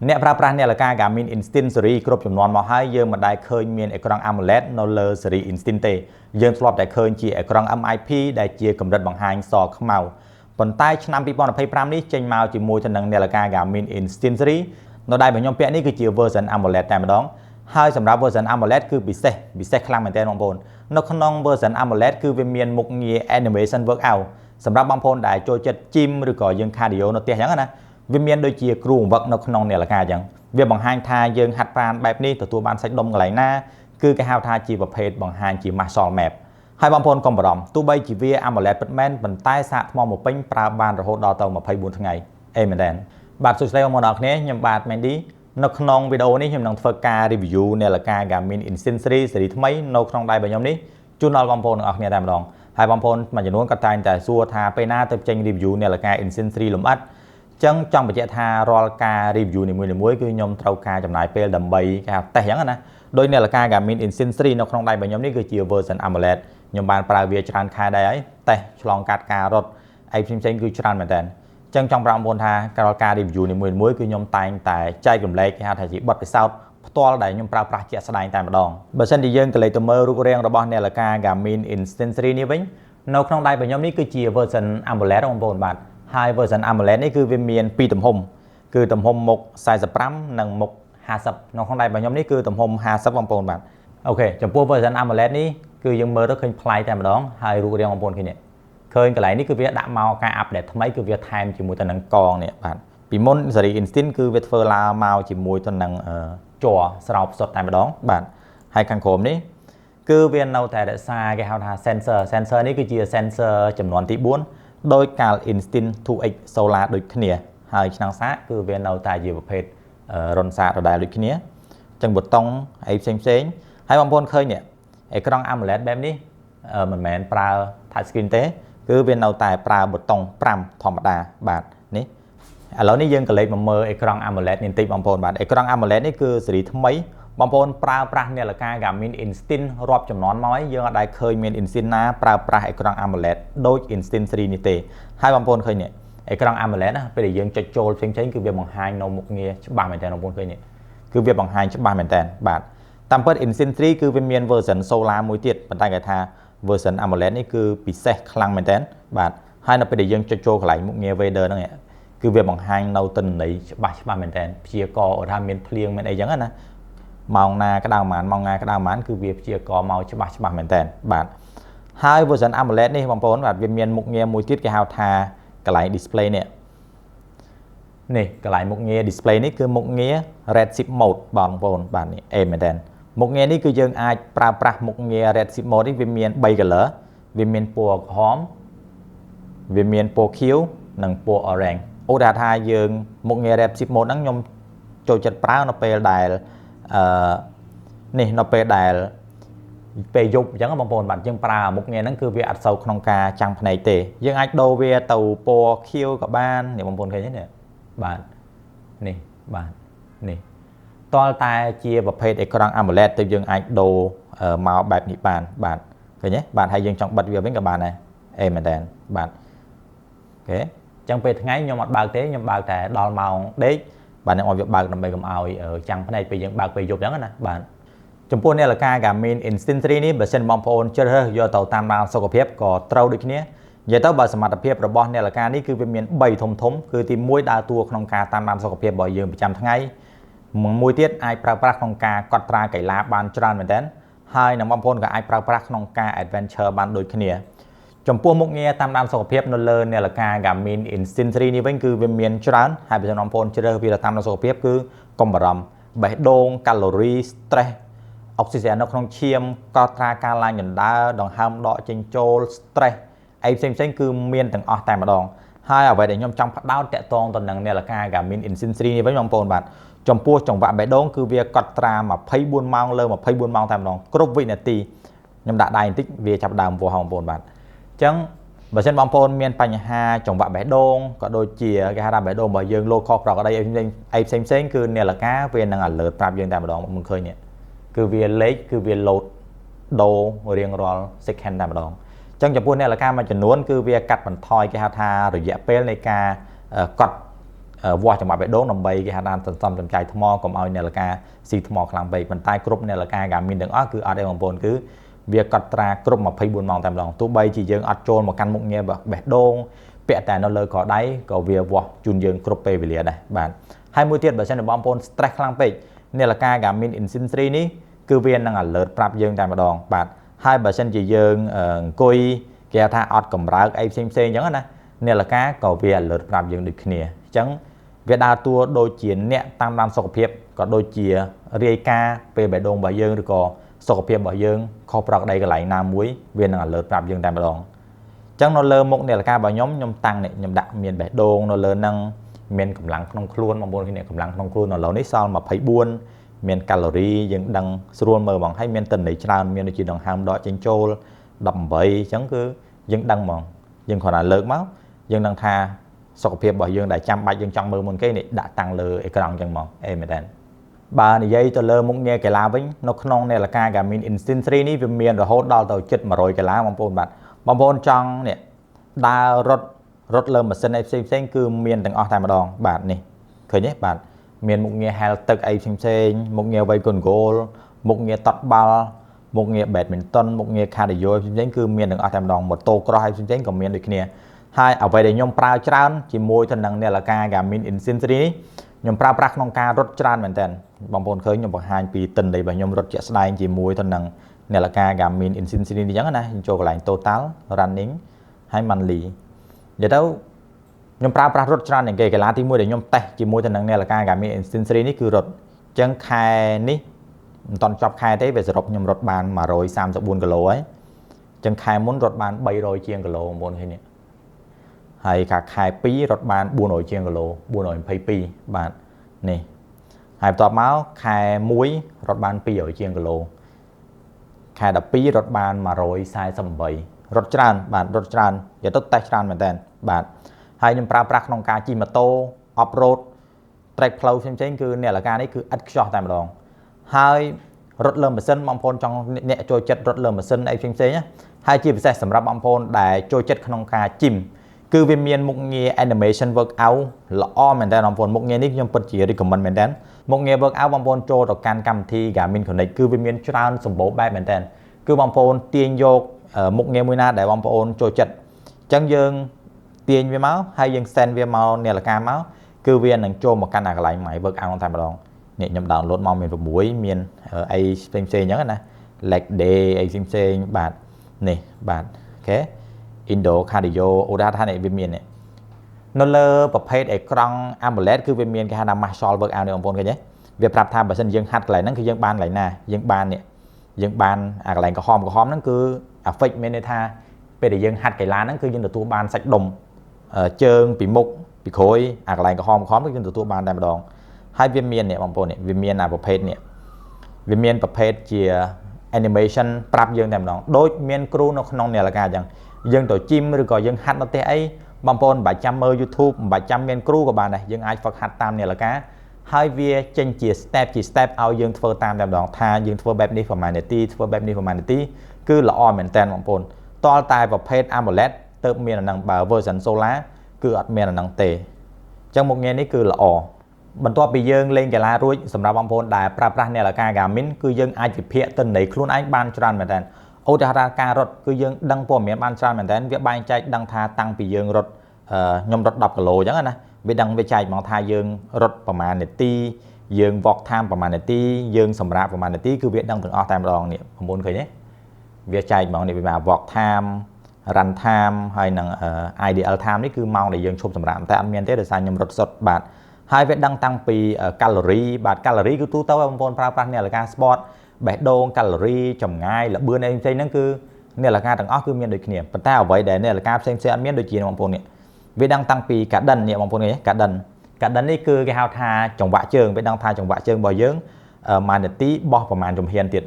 អ្នកប្រើប្រាស់នាឡិកា Garmin Instinct Series គ្រប់ចំនួនមកហើយយើងមិនដែលឃើញមានអេក្រង់ AMOLED នៅលើ Series Instinct ទេ។យើងធ្លាប់តែឃើញជាអេក្រង់ MIP ដែលជាកម្រិតបង្ហាញសខ្មៅប៉ុន្តែឆ្នាំ2025នេះចេញមកជាមួយទៅនឹងនាឡិកា Garmin Instinct Series នៅដៃរបស់ខ្ញុំពាក់នេះគឺជា version AMOLED តែម្ដងហើយសម្រាប់ version AMOLED គឺពិសេសពិសេសខ្លាំងមែនទែនបងប្អូននៅក្នុង version AMOLED គឺវាមានមុខងារ animation workout សម្រាប់បងប្អូនដែលចូលចិត្ត gym ឬក៏យើង cardio នៅផ្ទះអញ្ចឹងណាវាមានដូចជាគ្រូបង្វឹកនៅក្នុងនាឡិកាអញ្ចឹងវាបង្ហាញថាយើងហាត់ប្រាណបែបនេះទទួលបានសាច់ដុំកន្លែងណាគឺគេហៅថាជាប្រភេទបង្ហាញជា muscle map។ ហើយបងប្អូនកុំបារម្ភទោះបីជាវា AMOLED ពិតមែនប៉ុន្តែសាកថ្មមកពេញប្រើបានរហូតដល់ទៅ24ថ្ងៃអេមែនទេបាទសួស្តីបងប្អូនអរគ្នាខ្ញុំបាទ Mandy នៅក្នុងវីដេអូនេះខ្ញុំនឹងធ្វើការ review នាឡិកា Garmin Instinct 3 ស៊េរីថ្មីនៅក្នុងដៃរបស់ខ្ញុំនេះជូនដល់បងប្អូនទាំងអស់គ្នាតែម្ដងហើយបងប្អូនមួយចំនួនក៏តែងតែសួរថាពេលណាទៅចេញ review នាឡិកា Instinct 3លម្អិតចឹងចង់បញ្ជាក់ថារាល់ការ review នីមួយៗគឺខ្ញុំត្រូវការចំណាយពេលដើម្បីគេហៅតេស្តអញ្ចឹងណាដោយនាឡិកា Garmin Instinct 3នៅក្នុងដៃរបស់ខ្ញុំនេះគឺជា version AMOLED ខ្ញុំបានប្រើវាច្រើនខែដែរហើយតេស្តឆ្លងកាត់ការរត់អីផ្សេងៗគឺច្រើនមែនតើចឹងចង់ប្រាប់បងប្អូនថារាល់ការ review នីមួយៗគឺខ្ញុំតែងតែចែករំលែកគេហៅថាជាបទពិសោធន៍ផ្ទាល់ដែលខ្ញុំប្រើប្រាស់ជាក់ស្ដែងតែម្ដងបើសិនជាយើងក៏លេចទៅមើលរូបរាងរបស់នាឡិកា Garmin Instinct 3នេះវិញនៅក្នុងដៃរបស់ខ្ញុំនេះគឺជា version AMOLED បងប្អូនបាទហើយ version AMOLED នេះគឺវាមានពីរទំហំគឺទំហំមុខ45និងមុខ50នៅក្នុងដៃរបស់ខ្ញុំនេះគឺទំហំ50បងប្អូនបាទ OK ចំពោះ version AMOLED នេះគឺយើងមើលទៅឃើញប្លែកតែម្ដងហើយរូបរាងបងប្អូនឃើញនេះឃើញកន្លែងនេះគឺវាដាក់មកការ update ថ្មីគឺវាថែមជាមួយទៅនឹងកងនេះបាទពីមុន series Instinct គឺវាធ្វើឡើងមកជាមួយទៅនឹងជ័រស្រោបសុទ្ធតែម្ដងបាទហើយខាងក្រោមនេះគឺវានៅតែរក្សាគេហៅថា sensor sensor នេះគឺជា sensor ចំនួនទី4ដោយកាល Instinct 2X Solar ដូចគ្នាហើយឆ្នាំងសាកគឺវានៅតែជាប្រភេទរន្ធសាកដដែលដូចគ្នាចឹងប៊ូតុងអីផ្សេងផ្សេងហើយបងប្អូនឃើញនេះអេក្រង់ AMOLED បែបនេះមិនមែនប្រើ touch screen ទេគឺវានៅតែប្រើប៊ូតុង5ធម្មតាបាទនេះឥឡូវនេះយើងក៏លេចមកមើលអេក្រង់ AMOLED នេះបន្តិចបងប្អូនបាទអេក្រង់ AMOLED នេះគឺស៊េរីថ្មីបងប្អូនប្រើប្រាស់នាឡិកា Garmin Instinct រាប់ចំនួនមកហើយយើងអត់ដែលឃើញមាន Instinct ណាប្រើប្រាស់អេក្រង់ AMOLED ដូច Instinct 3នេះទេហើយបងប្អូនឃើញនេះអេក្រង់ AMOLED ណាពេលដែលយើងចុចចូលផ្សេងៗគឺវាបង្ហាញនៅមុខងារច្បាស់មែនតើបងប្អូនឃើញនេះគឺវាបង្ហាញច្បាស់មែនតើបាទតាមពិត Instinct 3គឺវាមាន version Solar មួយទៀតប៉ុន្តែគេថា version AMOLED នេះគឺពិសេសខ្លាំងមែនតើបាទហើយនៅពេលដែលយើងចុចចូលកន្លែងមុខងារ weather ហ្នឹងគឺវាបង្ហាញនៅទិន្នន័យច្បាស់ច្បាស់មែនតើព្យាករណ៍ថាមានភ្លៀងមានអីចឹងណាម៉ោងណាក្តៅប៉ុន្មានម៉ោងណាក្តៅប៉ុន្មានគឺវាព្យាករណ៍មកច្បាស់ច្បាស់មែនតើបាទហើយ version AMOLED នេះបងប្អូនបាទវាមានមុខងារមួយទៀតគេហៅថាកន្លែង display នេះនេះកន្លែងមុខងារ display នេះគឺមុខងារ Red Shift Mode បងប្អូនបាទនេះអេមែនតើមុខងារនេះគឺយើងអាចប្រើប្រាស់មុខងារ Red Shift Mode នេះវាមាន3 color វាមានពណ៌ក្រហមវាមានពណ៌ខៀវនិងពណ៌ orange ឧទាហរណ៍ថាយើងមុខងារ Red Shift Mode ហ្នឹងខ្ញុំចូលចិត្តប្រើនៅពេលដែលអឺនេះនៅពេលដែលពេលយប់អញ្ចឹងបងប្អូនបាទយើងប្រើមុខងារហ្នឹងគឺវាអត់សូវក្នុងការចាំងភ្នែកទេយើងអាចដូរវាទៅពណ៌ខៀវក៏បាននេះបងប្អូនឃើញទេនេះបាទនេះបាទនេះតលតែជាប្រភេទអេក្រង់ AMOLED ទៅយើងអាចដូរមកបែបនេះបានបាទឃើញទេបាទហើយយើងចង់បិទវាវិញក៏បានដែរអេមែនតើបាទ OK អញ្ចឹងពេលថ្ងៃខ្ញុំអត់បើកទេខ្ញុំបើកតែដល់ម៉ោងដេកបាទខ្ញុំឲ្យវាបើកដើម្បីកុំឲ្យចាំងភ្នែកពេលយើងបើកពេលយប់អញ្ចឹងណាបាទចំពោះនាឡិកា Garmin Instinct 3នេះបើសិនបងប្អូនជ្រើសរើសយកទៅតាមដានសុខភាពក៏ត្រូវដូចគ្នានិយាយទៅបើសមត្ថភាពរបស់នាឡិកានេះគឺវាមាន3ធំធំគឺទី1ដើរតួក្នុងការតាមដានសុខភាពរបស់យើងប្រចាំថ្ងៃមួយទៀតអាចប្រើប្រាស់ក្នុងការកត់ត្រាកីឡាបានច្រើនមែនទែនហើយនឹងបងប្អូនក៏អាចប្រើប្រាស់ក្នុងការ adventure បានដូចគ្នាចំពោះមុខងារតាមដានសុខភាពនៅលើនាឡិកា Garmin Instinct 3នេះវិញគឺវាមានច្រើនហើយបើសិនបងប្អូនជ្រើសវាទៅតាមដានសុខភាពគឺកុំបារម្ភបេះដូងកាឡូរី stress អុកស៊ីហ្សែននៅក្នុងឈាមកត់ត្រាការឡើងជណ្ដើរដង្ហើមដកចេញចូល stress អីផ្សេងផ្សេងគឺមានទាំងអស់តែម្ដងហើយអ្វីដែលខ្ញុំចង់ផ្ដោតតាក់ទងទៅនឹងនាឡិកា Garmin Instinct 3នេះវិញបងប្អូនបាទចំពោះចង្វាក់បេះដូងគឺវាកត់ត្រា24ម៉ោងលើ24ម៉ោងតែម្ដងគ្រប់វិនាទីខ្ញុំដាក់ដៃបន្តិចវាចាប់ដើមវាស់បងប្អូនបាទអញ្ចឹងបើសិនបងប្អូនមានបញ្ហាចង្វាក់បេះដូងក៏ដូចជាគេហៅថាបេះដូងរបស់យើងលោតខុសប្រក្រតីអីផ្សេងអីផ្សេងផ្សេងគឺនាឡិកាវានឹង alert ប្រាប់យើងតែម្ដងមិនឃើញនេះគឺវាលេខគឺវាលោតដូររៀងរាល់ second តែម្ដងអញ្ចឹងចំពោះនាឡិកាមួយចំនួនគឺវាកាត់បន្ថយគេហៅថារយៈពេលនៃការកត់ វាស់ចង្វាក់បេះដូងដើម្បីគេហៅថាសន្សំសំចៃថ្មកុំឲ្យនាឡិកាស៊ីថ្មខ្លាំងពេកប៉ុន្តែគ្រប់នាឡិកា Garmin ទាំងអស់គឺអត់ទេបងប្អូនគឺវាកត់ត្រាគ្រប់24ម៉ោងតែម្ដងទោះបីជាយើងអត់ចូលមកកាន់មុខងារបេះដូងពាក់តែនៅលើកដៃក៏វាវាស់ជូនយើងគ្រប់ពេលវេលាដែរបាទហើយមួយទៀតបើសិនជាបងប្អូន stress ខ្លាំងពេកនាឡិកា Garmin Instinct 3នេះគឺវានឹង alert ប្រាប់យើងតែម្ដងបាទហើយបើសិនជាយើងអង្គុយគេថាអត់កម្រើកអីផ្សេងផ្សេងអញ្ចឹងណានាឡិកាក៏វា alert ប្រាប់យើងដូចគ្នាអញ្ចឹងវាដើរតួដូចជាអ្នកតាមដានសុខភាពក៏ដូចជារាយការណ៍ពេលបេះដូងរបស់យើងឬក៏សុខភាពរបស់យើងខុសប្រក្រតីកន្លែងណាមួយវានឹង alert ប្រាប់យើងតែម្ដងអញ្ចឹងនៅលើមុខនាឡិការបស់ខ្ញុំខ្ញុំតាំងនេះខ្ញុំដាក់មានបេះដូងនៅលើហ្នឹងមានកម្លាំងក្នុងខ្លួនបងប្អូនគ្នាកម្លាំងក្នុងខ្លួននៅលើនេះសល់24មានកាឡូរីយើងដឹងស្រួលមើលហ្មងហើយមានទិន្នន័យច្រើនមានដូចជាដង្ហើមដកចេញចូល18អញ្ចឹងគឺយើងដឹងហ្មងយើងគ្រាន់តែលើកមកយើងដឹងថាសុខភាពរបស់យើងដែលចាំបាច់យើងចង់មើលមុនគេនេះដាក់តាំងលើអេក្រង់អញ្ចឹងហ្មងអេមែនតើបើនិយាយទៅលើមុខងារកីឡាវិញនៅក្នុងនាឡិកា Garmin Instinct 3នេះវាមានរហូតដល់ទៅជិត100កីឡាបងប្អូនបាទបងប្អូនចង់នេះដើររត់រត់លើម៉ាស៊ីនអីផ្សេងផ្សេងគឺមានទាំងអស់តែម្ដងបាទនេះឃើញទេបាទមានមុខងារហែលទឹកអីផ្សេងផ្សេងមុខងារវៃកូនហ្គោលមុខងារតត់បាល់មុខងារ badminton មុខងារ cardio ផ្សេងៗគឺមានទាំងអស់តែម្ដងម៉ូតូក្រោះអីផ្សេងៗក៏មានដូចគ្នាហើយអ្វីដែលខ្ញុំប្រើច្រើនជាមួយទៅនឹងនាឡិកា Garmin Instinct 3នេះខ្ញុំប្រើប្រាស់ក្នុងការរត់ច្រើនមែនទែនបងប្អូនឃើញខ្ញុំបង្ហាញពីទិន្នន័យរបស់ខ្ញុំរត់ជាក់ស្ដែងជាមួយទៅនឹងនាឡិកា Garmin Instinct 3នេះអញ្ចឹងណាខ្ញុំចូលកន្លែង total running ហើយ monthly និយាយទៅខ្ញុំប្រើប្រាស់រត់ច្រើនជាងគេកីឡាទី1ដែលខ្ញុំតេស្តជាមួយទៅនឹងនាឡិកា Garmin Instinct 3នេះគឺរត់អញ្ចឹងខែនេះមិនទាន់ចប់ខែទេវាសរុបខ្ញុំរត់បាន134គីឡូហើយអញ្ចឹងខែមុនរត់បាន300ជាងគីឡូបងប្អូនឃើញនេះហើយកាខែ2រត់បាន400ជាងគីឡូ422បាទនេះហើយបន្ទាប់មកខែ1រត់បាន200ជាងគីឡូខែ12រត់បាន148រត់ច្រើនបាទរត់ច្រើននិយាយទៅតេស្តច្រើនមែនតើបាទហើយខ្ញុំប្រើប្រាស់ក្នុងការជិះម៉ូតូ off road trek ផ្លូវផ្សេងៗគឺនាឡិកានេះគឺឥតខ្ចោះតែម្ដងហើយរត់លើម៉ាស៊ីនបងប្អូនចង់អ្នកចូលចិត្តរត់លើម៉ាស៊ីនអីផ្សេងៗណាហើយជាពិសេសសម្រាប់បងប្អូនដែលចូលចិត្តក្នុងការ gym គឺវាមានមុខងារ animation workout ល្អមែនតើបងប្អូនមុខងារនេះខ្ញុំពិតជា recommend មែនតើមុខងារ workout បងប្អូនចូលទៅកាន់កម្មវិធី Garmin Connect គឺវាមានច្រើនសម្បូរបែបមែនតើគឺបងប្អូនទាញយកមុខងារមួយណាដែលបងប្អូនចូលចិត្តអញ្ចឹងយើងទាញវាមកហើយយើង send វាមកនាឡិកាមកគឺវានឹងចូលមកកាន់អាកន្លែង my workout តែម្ដងនេះខ្ញុំ download មកមាន6មានអីផ្សេងផ្សេងអញ្ចឹងណា leg day អីផ្សេងផ្សេងបាទនេះបាទ OK indoor cardio ឧទាហរណ៍ថានេះវាមាននេះនៅលើប្រភេទអេក្រង់ AMOLED គឺវាមានគេហៅថា muscle workout នេះបងប្អូនឃើញទេវាប្រាប់ថាបើសិនយើងហាត់កន្លែងហ្នឹងគឺយើងបានកន្លែងណាយើងបាននេះយើងបានអាកន្លែងក្រហមក្រហមហ្នឹងគឺ affect មានន័យថាពេលដែលយើងហាត់កីឡាហ្នឹងគឺយើងទទួលបានសាច់ដុំជើងពីមុខពីក្រោយអាកន្លែងក្រហមក្រហមគឺយើងទទួលបានតែម្ដងហើយវាមាននេះបងប្អូននេះវាមានអាប្រភេទនេះវាមានប្រភេទជា animation ប្រាប់យើងតែម្ដងដូចមានគ្រូនៅក្នុងនាឡិកាអញ្ចឹងយើងទៅ gym ឬក៏យើងហាត់នៅផ្ទះអីបងប្អូនមិនបាច់ចាំមើល YouTube មិនបាច់ចាំមានគ្រូក៏បានដែរយើងអាចហ្វឹកហាត់តាមនាឡិកាហើយវាចេញជា step ជា step ឲ្យយើងធ្វើតាមតែម្ដងថាយើងធ្វើបែបនេះប្រហែលនាទីធ្វើបែបនេះប្រហែលនាទីគឺល្អមែនតើបងប្អូនតលតែប្រភេទ AMOLED ទៅមានអានឹងបើ version Solar គឺអត់មានអានឹងទេអញ្ចឹងមុខងារនេះគឺល្អបន្ទាប់ពីយើងលេងកីឡារួចសម្រាប់បងប្អូនដែលប្រើប្រាស់នាឡិកា Garmin គឺយើងអាចវិភាគទិន្នន័យខ្លួនឯងបានច្រើនមែនតើឧទាហរណ៍ការរត់គឺយើងដឹងព័ត៌មានបានច្រើនមែនតើវាបែងចែកដឹងថាតាំងពីយើងរត់ខ្ញុំរត់10គីឡូអញ្ចឹងណាវាដឹងវាចែកមកថាយើងរត់ប្រហែលនាទីយើង walk time ប្រហែលនាទីយើងសម្រាកប្រហែលនាទីគឺវាដឹងទាំងអស់តែម្ដងនេះបងប្អូនឃើញទេវាចែកហ្មងនេះវាមក walk time run time ហើយនឹង idle time នេះគឺម៉ោងដែលយើងឈប់សម្រាកតែអត់មានទេដោយសារខ្ញុំរត់សុទ្ធបាទហើយវាដឹងតាំងពីកាឡូរីបាទកាឡូរីគឺទូទៅបងប្អូនប្រើប្រាស់នាឡិកា sport បេះដូងកាឡូរីចម្ងាយល្បឿនអីផ្សេងហ្នឹងគឺនាឡិកាទាំងអស់គឺមានដូចគ្នាប៉ុន្តែអ្វីដែលនាឡិកាផ្សេងផ្សេងអត់មានដូចជាបងប្អូននេះវាដឹងតាំងពី cadence នេះបងប្អូននេះ cadence cadence នេះគឺគេហៅថាចង្វាក់ជើងវាដឹងថាចង្វាក់ជើងរបស់យើងមួយនាទីបោះប្រហែលជំហានទៀត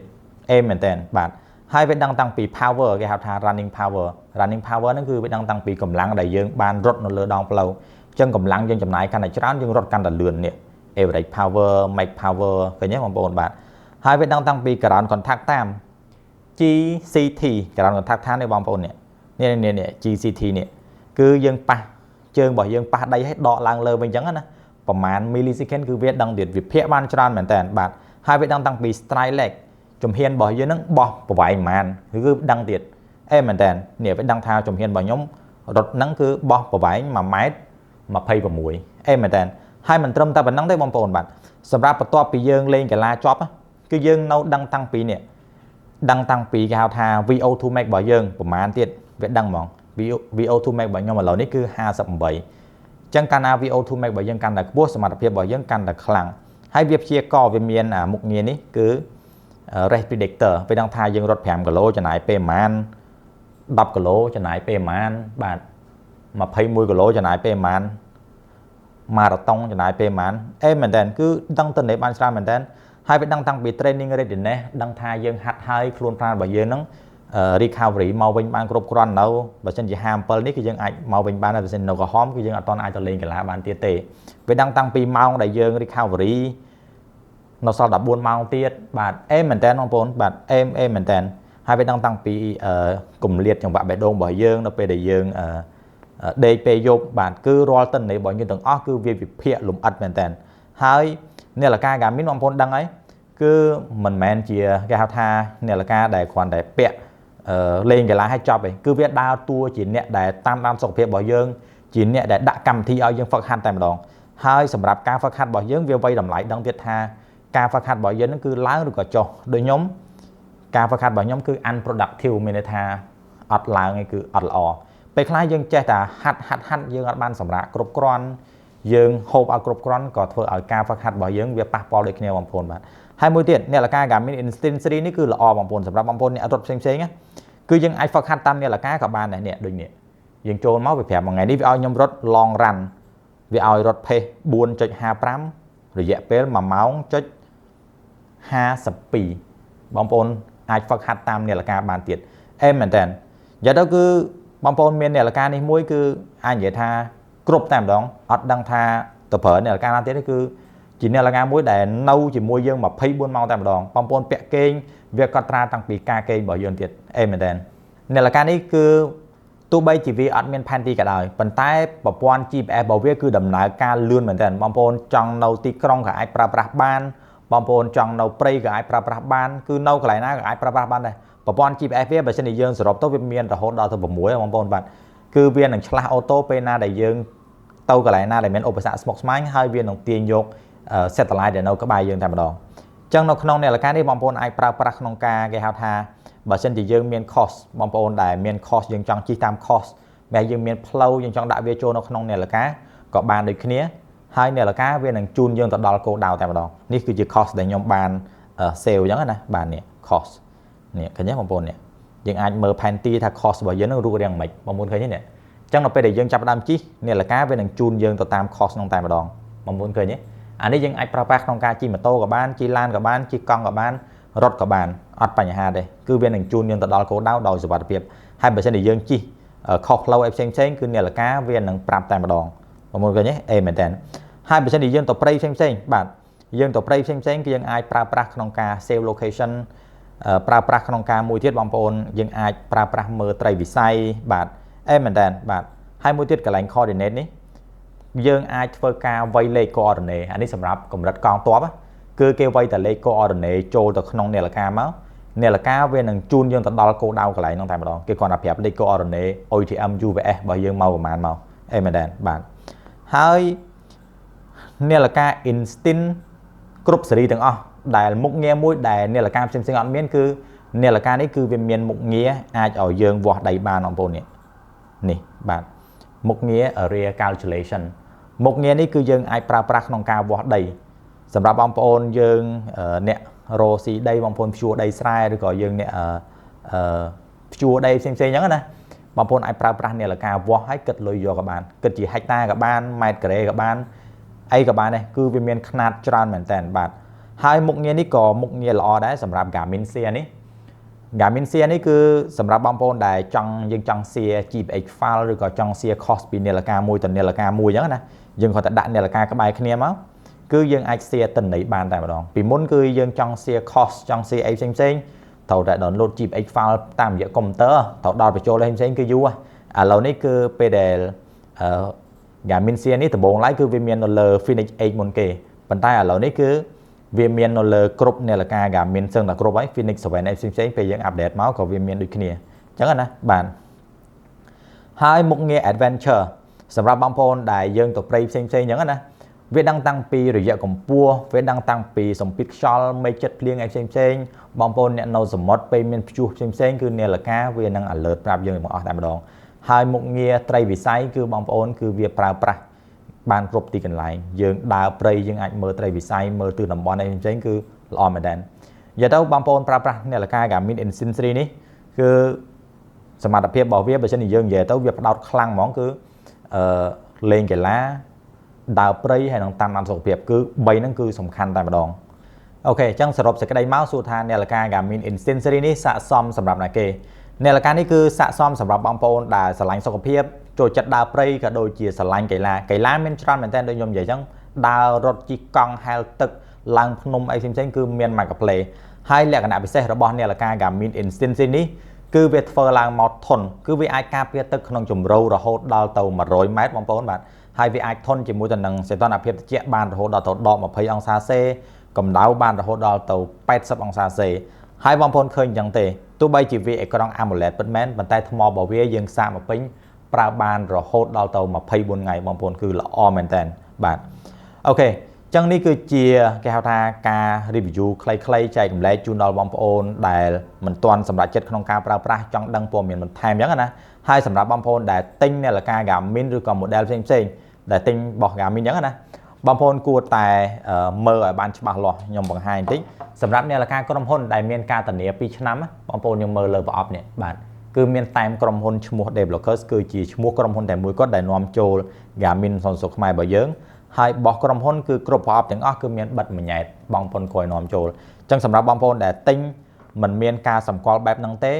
អេមែនតើបាទហើយវាដឹងតាំងពី power គេហៅថា running power running power ហ្នឹងគឺវាដឹងតាំងពីកម្លាំងដែលយើងបានរត់នៅលើដងផ្លូវអញ្ចឹងកម្លាំងយើងចំណាយកាន់តែច្រើនយើងរត់កាន់តែលឿននេះ average power max power ឃើញទេបងប្អូនបាទហើយវាដឹងតាំងពី ground contact time GCT ground contact time នេះបងប្អូននេះនេះនេះនេះ GCT នេះគឺយើងប៉ះជើងរបស់យើងប៉ះដីឲ្យដកឡើងលើវិញអញ្ចឹងណា ប្រហែល millisecond គឺវាដឹងទៀតវិភាគបានច្រើនមែនតើបាទហើយវាដឹងតាំងពី stride leg ជំហានរបស់យើងនឹងបោះប្រវែងប្រហែលគឺដឹងទៀតអេមែនតើនេះវាដឹងថាជំហានរបស់ខ្ញុំរត់ហ្នឹងគឺបោះប្រវែង1ម៉ែត្រ26អេមែនតើហើយមិនត្រឹមតែប៉ុណ្្នឹងទេបងប្អូនបាទសម្រាប់បន្ទាប់ពីយើងលេងកីឡាចប់គឺយើងនៅដឹងតាំងពីនេះដឹងតាំងពីគេហៅថា VO2 max របស់យើងប្រហែលទៀតវាដឹងហ្មង VO2 max របស់ខ្ញុំឥឡូវនេះគឺ58ចឹងកាលណា VO2 max របស់យើងកាន់តែខ្ពស់សមត្ថភាពរបស់យើងកាន់តែខ្លាំងហើយវាព្យាករវាមានមុខងារនេះគឺ race predictor វាដឹងថាយើងរត់5គីឡូចំណាយពេលប្រហែល10គីឡូចំណាយពេលប្រហែលបាទ21គីឡូចំណាយពេលប្រហែលម៉ារ៉ាតុងចំណាយពេលប្រហែលអេមែនតើគឺដឹងទៅនេះបានច្រើនមែនតើហើយវាដឹងតាំងពី training readiness ដឹងថាយើងហាត់ហើយខ្លួនប្រាណរបស់យើងហ្នឹង recovery មកវិញបានគ្រប់គ្រាន់នៅបើសិនជា57នេះគឺយើងអាចមកវិញបានហើយបើសិននៅក្រហមគឺយើងអត់ទាន់អាចទៅលេងកីឡាបានទៀតទេវាដឹងតាំងពីម៉ោងដែលយើង recovery នៅសល់14ម៉ោងទៀតបាទអេមែនតើបងប្អូនបាទអេអេមែនតើហើយវាដឹងតាំងពីគម្លាតចង្វាក់បេះដូងរបស់យើងនៅពេលដែលយើងដេកពេលយប់បាទគឺរាល់ទិន្នន័យរបស់យើងទាំងអស់គឺវាវិភាគលម្អិតមែនតើហើយនាឡិកា Garmin បងប្អូនដឹងហើយគឺមិនមែនជាគេហៅថានាឡិកាដែលគ្រាន់តែពាក់លេងកីឡាឲ្យចប់ឯងគឺវាដើរតួជាអ្នកដែលតាមដានសុខភាពរបស់យើងជាអ្នកដែលដាក់កម្មវិធីឲ្យយើងហ្វឹកហាត់តែម្ដងហើយសម្រាប់ការហ្វឹកហាត់របស់យើងវាវៃតម្លៃដឹងទៀតថាការហ្វឹកហាត់របស់យើងនឹងគឺឡើងឬក៏ចុះដូចខ្ញុំការហ្វឹកហាត់របស់ខ្ញុំគឺ unproductive មានន័យថាអត់ឡើងឯងគឺអត់ល្អពេលខ្លះយើងចេះតែហាត់ហាត់ហាត់យើងអត់បានសម្រាកគ្រប់គ្រាន់យើងហូបឲ្យគ្រប់គ្រាន់ក៏ធ្វើឲ្យការហ្វឹកហាត់របស់យើងវាប៉ះពាល់ដូចគ្នាបងប្អូនបាទហើយមួយទៀតនាឡិកា Garmin Instinct 3នេះគឺល្អបងប្អូនសម្រាប់បងប្អូនអ្នករត់ផ្សេងផ្សេងណាគឺយើងអាចហ្វឹកហាត់តាមនាឡិកាក៏បានដែរនេះដូចនេះយើងចូលមកវាប្រាប់មួយថ្ងៃនេះវាឲ្យខ្ញុំរត់ long run វាឲ្យរត់ pace 4.55រយៈពេល1ម៉ោងចុច52បងប្អូនអាចហ្វឹកហាត់តាមនាឡិកាបានទៀតអេមែនតើនិយាយទៅគឺបងប្អូនមាននាឡិកានេះមួយគឺអាចនិយាយថាគ្រប់តែម្ដងអត់ដឹងថាទៅប្រើនាឡិកាណាទៀតទេគឺជានាឡិកាមួយដែលនៅជាមួយយើង24ម៉ោងតែម្ដងបងប្អូនពាក់គេងវាកត់ត្រាតាំងពីការគេងរបស់យើងទៀតអេមែនតើនាឡិកានេះគឺទោះបីជាវាអត់មានផែនទីក៏ដោយប៉ុន្តែប្រព័ន្ធ GPS របស់វាគឺដំណើរការលឿនមែនទែនបងប្អូនចង់នៅទីក្រុងក៏អាចប្រើប្រាស់បានបងប្អូនចង់នៅព្រៃក៏អាចប្រើប្រាស់បានគឺនៅកន្លែងណាក៏អាចប្រើប្រាស់បានដែរប្រព័ន្ធ GPS វាបើសិនជាយើងសរុបទៅវាមានរហូតដល់ទៅ6បងប្អូនបាទគឺវានឹងឆ្លាស់ auto ពេលណាដែលយើងទៅកន្លែងណាដែលមានឧបសគ្គស្មុគស្មាញហើយវានឹងទាញយក satellite ដែលនៅក្បែរយើងតែម្ដងអញ្ចឹងនៅក្នុងនាឡិកានេះបងប្អូនអាចប្រើប្រាស់ក្នុងការគេហៅថាបើសិនជាយើងមាន course បងប្អូនដែលមាន course យើងចង់ជិះតាម course បែរយើងមានផ្លូវយើងចង់ដាក់វាចូលនៅក្នុងនាឡិកាក៏បានដូចគ្នាហើយនាឡិកាវានឹងជូនយើងទៅដល់គោលដៅតែម្ដងនេះគឺជា course ដែលខ្ញុំបាន save អញ្ចឹងណាបាទនេះ course នេះឃើញទេបងប្អូននេះយើងអាចមើលផែនទីថា course របស់យើងនឹងរូបរាងមិនបងប្អូនឃើញទេនេះអញ្ចឹងដល់ពេលដែលយើងចាប់ផ្ដើមជិះនាឡិកាវានឹងជូនយើងទៅតាម course នោះតែម្ដងបងប្អូនឃើញទេអានេះយើងអាចប្រើប្រាស់ក្នុងការជិះម៉ូតូក៏បានជិះឡានក៏បានជិះកង់ក៏បានរត់ក៏បានអត់បញ្ហាទេគឺវានឹងជូនយើងទៅដល់គោលដៅដោយសុវត្ថិភាពហើយបើសិនជាយើងជិះខុសផ្លូវអីផ្សេងផ្សេងគឺនាឡិកាវានឹងប្រាប់តែម្ដងបងប្អូនឃើញទេអេមែនតើហើយបើសិនជាយើងទៅព្រៃផ្សេងផ្សេងបាទយើងទៅព្រៃផ្សេងផ្សេងគឺយើងអាចប្រើប្រាស់ក្នុងការ save location ប្រើប្រាស់ក្នុងការមួយទៀតបងប្អូនយើងអាចប្រើប្រាស់មើលត្រីវិស័យបាទអេមែនតើបាទហើយមួយទៀតកន្លែង coordinate នេះយើងអាចធ្វើការវាយលេខ coordinate អានេះសម្រាប់កម្រិតកងទ័ពគឺគេវាយតែលេខ coordinate ចូលទៅក្នុងនាឡិកាមកនាឡិកាវានឹងជូនយើងទៅដល់គោលដៅកន្លែងហ្នឹងតែម្ដងគេគ្រាន់តែប្រាប់លេខ coordinate UTM UVS របស់យើងមកប្រហែលមកអេមែនដែរបាទហើយនាឡិកា Instinct គ្រប់ស៊េរីទាំងអស់ដែលមុខងារមួយដែលនាឡិកាផ្សេងៗអត់មានគឺនាឡិកានេះគឺវាមានមុខងារអាចឲ្យយើងវាស់ដីបានបងប្អូននេះនេះបាទមុខងារ area calculation មុខងារនេះគឺយើងអាចប្រើប្រាស់ក្នុងការវាស់ដីសម្រាប់បងប្អូនយើងអ្នករកស៊ីដីបងប្អូនភ្ជួរដីស្រែឬក៏យើងអ្នកអឺភ្ជួរដីផ្សេងៗអញ្ចឹងណាបងប្អូនអាចប្រើប្រាស់នាឡិកាវាស់ឲ្យគិតលុយយកក៏បានគិតជាហិកតាក៏បានម៉ែត្រការ៉េក៏បានអីក៏បានដែរគឺវាមានខ្នាតច្រើនមែនតើបាទហើយមុខងារនេះក៏មុខងារល្អដែរសម្រាប់ Garmin Share នេះ Garmin Share នេះគឺសម្រាប់បងប្អូនដែលចង់យើងចង់ share GPX file ឬក៏ចង់ share course ពីនាឡិកាមួយទៅនាឡិកាមួយអញ្ចឹងណាយើងគ្រាន់តែដាក់នាឡិកាក្បែរគ្នាមកគឺយើងអាច share ទិន្នន័យបានតែម្ដងពីមុនគឺយើងចង់ share course ចង់ share អីផ្សេងផ្សេងត្រូវតែ download GPX file តាមរយៈកុំព្យូទ័រត្រូវដល់បញ្ចូលអីផ្សេងគឺយូរឥឡូវនេះគឺពេលដែលអឺ Garmin Sear នេះដំបូងឡើយគឺវាមាននៅលើ Fenix 8មុនគេប៉ុន្តែឥឡូវនេះគឺវាមាននៅលើគ្រប់នាឡិកា Garmin សឹងតែគ្រប់ហើយ Fenix 7អីផ្សេងៗពេលយើង update មកក៏វាមានដូចគ្នាអញ្ចឹងណាបាទហើយមុខងារ Adventure សម្រាប់បងប្អូនដែលយើងទៅព្រៃផ្សេងៗអញ្ចឹងណាវាដឹងតាំងពីរយៈកម្ពស់វាដឹងតាំងពីសម្ពាធខ្យល់មេឃចិត្តភ្លៀងអីផ្សេងផ្សេងបងប្អូនអ្នកនៅសមុទ្រពេលមានព្យុះផ្សេងផ្សេងគឺនាឡិកាវានឹង alert ប្រាប់យើងទាំងអស់តែម្ដងហើយមុខងារត្រីវិស័យគឺបងប្អូនគឺវាប្រើប្រាស់បានគ្រប់ទីកន្លែងយើងដើរព្រៃយើងអាចមើលត្រីវិស័យមើលទិសតំបន់អីផ្សេងៗគឺល្អមែនតើនិយាយទៅបងប្អូនប្រើប្រាស់នាឡិកា Garmin Instinct 3នេះគឺសមត្ថភាពរបស់វាបើសិនជាយើងនិយាយទៅវាផ្ដោតខ្លាំងហ្មងគឺអឺលេងកីឡាដើរព្រៃហើយនឹងតាមដានសុខភាពគឺ3ហ្នឹងគឺសំខាន់តែម្ដង OK អញ្ចឹងសរុបសេចក្តីមកសួរថានាឡិកា Garmin Instinct Series នេះស័ក្តិសមសម្រាប់ណាគេនាឡិកានេះគឺស័ក្តិសមសម្រាប់បងប្អូនដែលស្រឡាញ់សុខភាពចូលចិត្តដើរព្រៃក៏ដូចជាស្រឡាញ់កីឡាកីឡាមានច្រើនមែនទែនដូចខ្ញុំនិយាយអញ្ចឹងដើររត់ជិះកង់ហែលទឹកឡើងភ្នំអីផ្សេងៗគឺមាន Microplay ហើយលក្ខណៈពិសេសរបស់នាឡិកា Garmin Instinct Series នេះគឺវាធ្វើឡើងមកធន់គឺវាអាចការពារទឹកក្នុងជម្រៅរហូតដល់ទៅ100ម៉ែត្របងប្អូនបាទហើយវាអាចធន់ជាមួយទៅនឹងសីតុណ្ហភាពត្រជាក់បានរហូតដល់ទៅដក20អង្សាសេកម្ដៅបានរហូតដល់ទៅ80អង្សាសេហើយបងប្អូនឃើញអញ្ចឹងទេទោះបីជាវាអេក្រង់ AMOLED ពិតមែនប៉ុន្តែថ្មរបស់វាយើងសាកមកពេញប្រើបានរហូតដល់ទៅ24ថ្ងៃបងប្អូនគឺល្អមែនតើបាទ OK ចឹងនេះគឺជាគេហៅថាការ review ខ្លីៗចែករំលែកជូនដល់បងប្អូនដែលមិនទាន់សម្រេចចិត្តក្នុងការប្រើប្រាស់ចង់ដឹងព័ត៌មានបន្ថែមអញ្ចឹងណាហើយសម្រាប់បងប្អូនដែលទិញនាឡិកា Garmin ឬក៏ model ផ្សេងៗដែលទិញរបស់ Garmin អញ្ចឹងណាបងប្អូនគួរតែមើលឲ្យបានច្បាស់លាស់ខ្ញុំបង្ហាញបន្តិចសម្រាប់នាឡិកាក្រុមហ៊ុនដែលមានការធានា2ឆ្នាំបងប្អូនខ្ញុំមើលលើប្រអប់នេះបាទគឺមានតែមក្រុមហ៊ុនឈ្មោះ Developers គឺជាឈ្មោះក្រុមហ៊ុនតែមួយគត់ដែលនាំចូល Garmin សន្តិសុខខ្មែររបស់យើងហើយបោះក្រុមហ៊ុនគឺគ្រប់ប្រអប់ទាំងអស់គឺមានបិទមួយញ៉ែតបងប្អូនគួរឲ្យនាំចូលអញ្ចឹងសម្រាប់បងប្អូនដែលទិញមិនមានការសម្គាល់បែបហ្នឹងទេ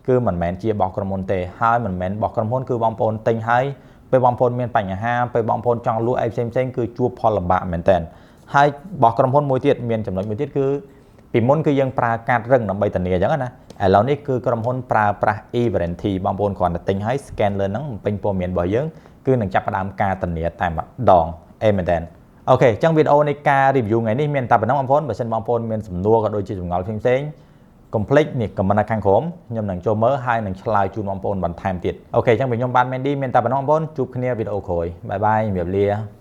គឺមិនមែនជាបោះក្រុមហ៊ុនទេហើយមិនមែនបោះក្រុមហ៊ុនគឺបងប្អូនទិញហើយពេលបងប្អូនមានបញ្ហាពេលបងប្អូនចង់លក់អីផ្សេងផ្សេងគឺជួបផលលំបាកមែនតើហើយបោះក្រុមហ៊ុនមួយទៀតមានចំណុចមួយទៀតគឺពីមុនគឺយើងប្រើកាតរឹងដើម្បីធានាអញ្ចឹងណាឥឡូវនេះគឺក្រុមហ៊ុនប្រើប្រាស់ e-warranty បងប្អូនគ្រាន់តែទិញហើយ scan លើហ្នឹងបំពេញព័ត៌មានរបស់យើងគឺនឹងចាប់ផ្ដើមការធានាតែម្ដងអេមែនតើ OK អញ្ចឹងវីដេអូនៃការ review ថ្ងៃនេះមានតែប៉ុណ្ណឹងបងប្អូនបើសិនបងប្អូនមានសំណួរក៏ដូចជាចម្ងល់ផ្សេងៗកុំភ្លេចនេះ comment នៅខាងក្រោមខ្ញុំនឹងចូលមើលហើយនឹងឆ្លើយជូនបងប្អូនបន្ថែមទៀត OK អញ្ចឹងខ្ញុំបាទ Mandy មានតែប៉ុណ្ណឹងបងប្អូនជួបគ្នាវីដេអូក្រោយ bye bye ជំរាបលា។